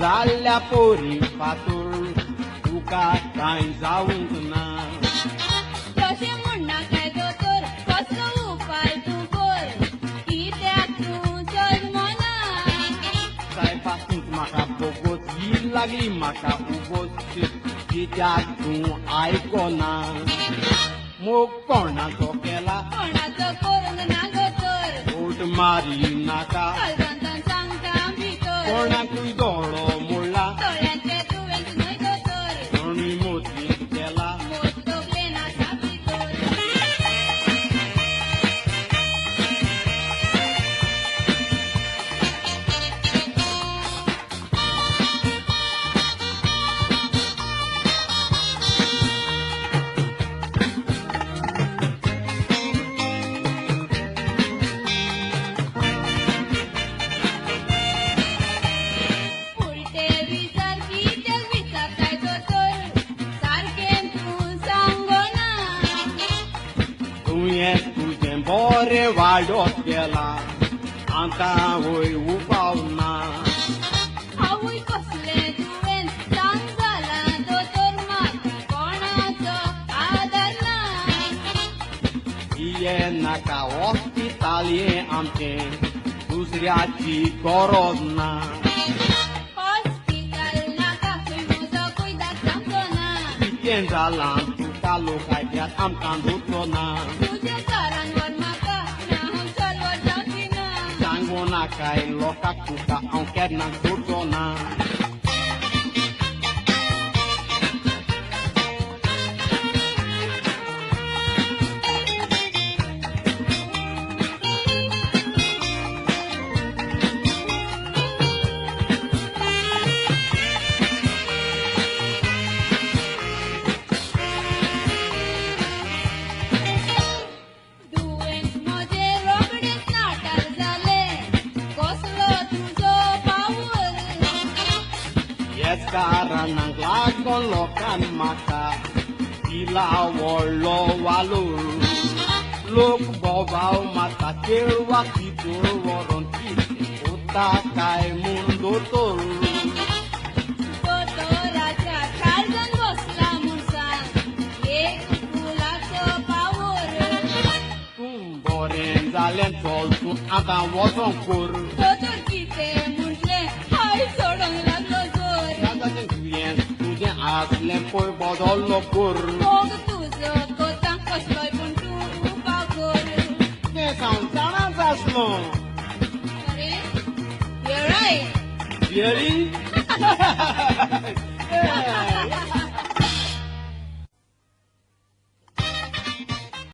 जाल्ल्या पोरी फातोर तुका कांय जावंक ना. तशें म्हणनाकाय दोतोर, कसलो उपाय तूं कर, कित्याक तूं जल्मना. सायबातूंच म्हाका बोगोस ही लागली म्हाका उबोस, कित्याक तूं आयकना. मोग कोणाचो केला कोणाचो करूंक ना दोतोर, ओट मारी नाका. काळजांतल्यान सांगता भितर, कोणाकूय दोळो मोडला दोळ्यांचें दुयेंस न्हय दोतोर, कोणूय मोतींत गेला मोत तकलेन आसा भितर. उलटे विचार कित्याक विचारताय दोतोर, सारकें तूं सांगना. तुवें तुजें बरें वाडत गेला आतां वय उपाव ना. आवय कसलें दुयेंस सांग जालां दोतोर, म्हाका कोणाचो आदार ना. ये नाका हॉस्पिटल हें आमचें, दुसऱ्याची गरज ना. हॉस्पिटल नाका खंय, म्हजो कुयदाद जावचो ना. कितें जालां तुका लोक आयकल्यार आमकां धरचो ना. तुज्या दारान व्हर म्हाका, ना हांव चलवर जावची ना. सांगू नाकाय लोकांक तुका हांव केन्ना सोडचो ना. दुयेंस म्हजें रोखडेंच नाटार जालें, कसलो तुजो पावर. हेच कारणाक लागून लोकान म्हाका दिला व्हडलो वालोर. लोक बोबाव मारता चेडवाक भितर व्हरोन कितें कोता काय म्हूण दोतोर. दोतोराच्या काळजान बसला म्हूण सांग एक फुलाचो पावर. तूं बरें जालें, चल तूं आतां वचोंक कोर. दोतोर कितें म्हटलें हाय सोडोंक लागलो जोर. ताचें दुयेंस तुजें आसलें पळय बदल्लो कोर. मोग तुजो कोता कसलोय पूण तूं उपाव कर. तें हांव जाणाच आसलो. अरे, you're right. Really? Yeah.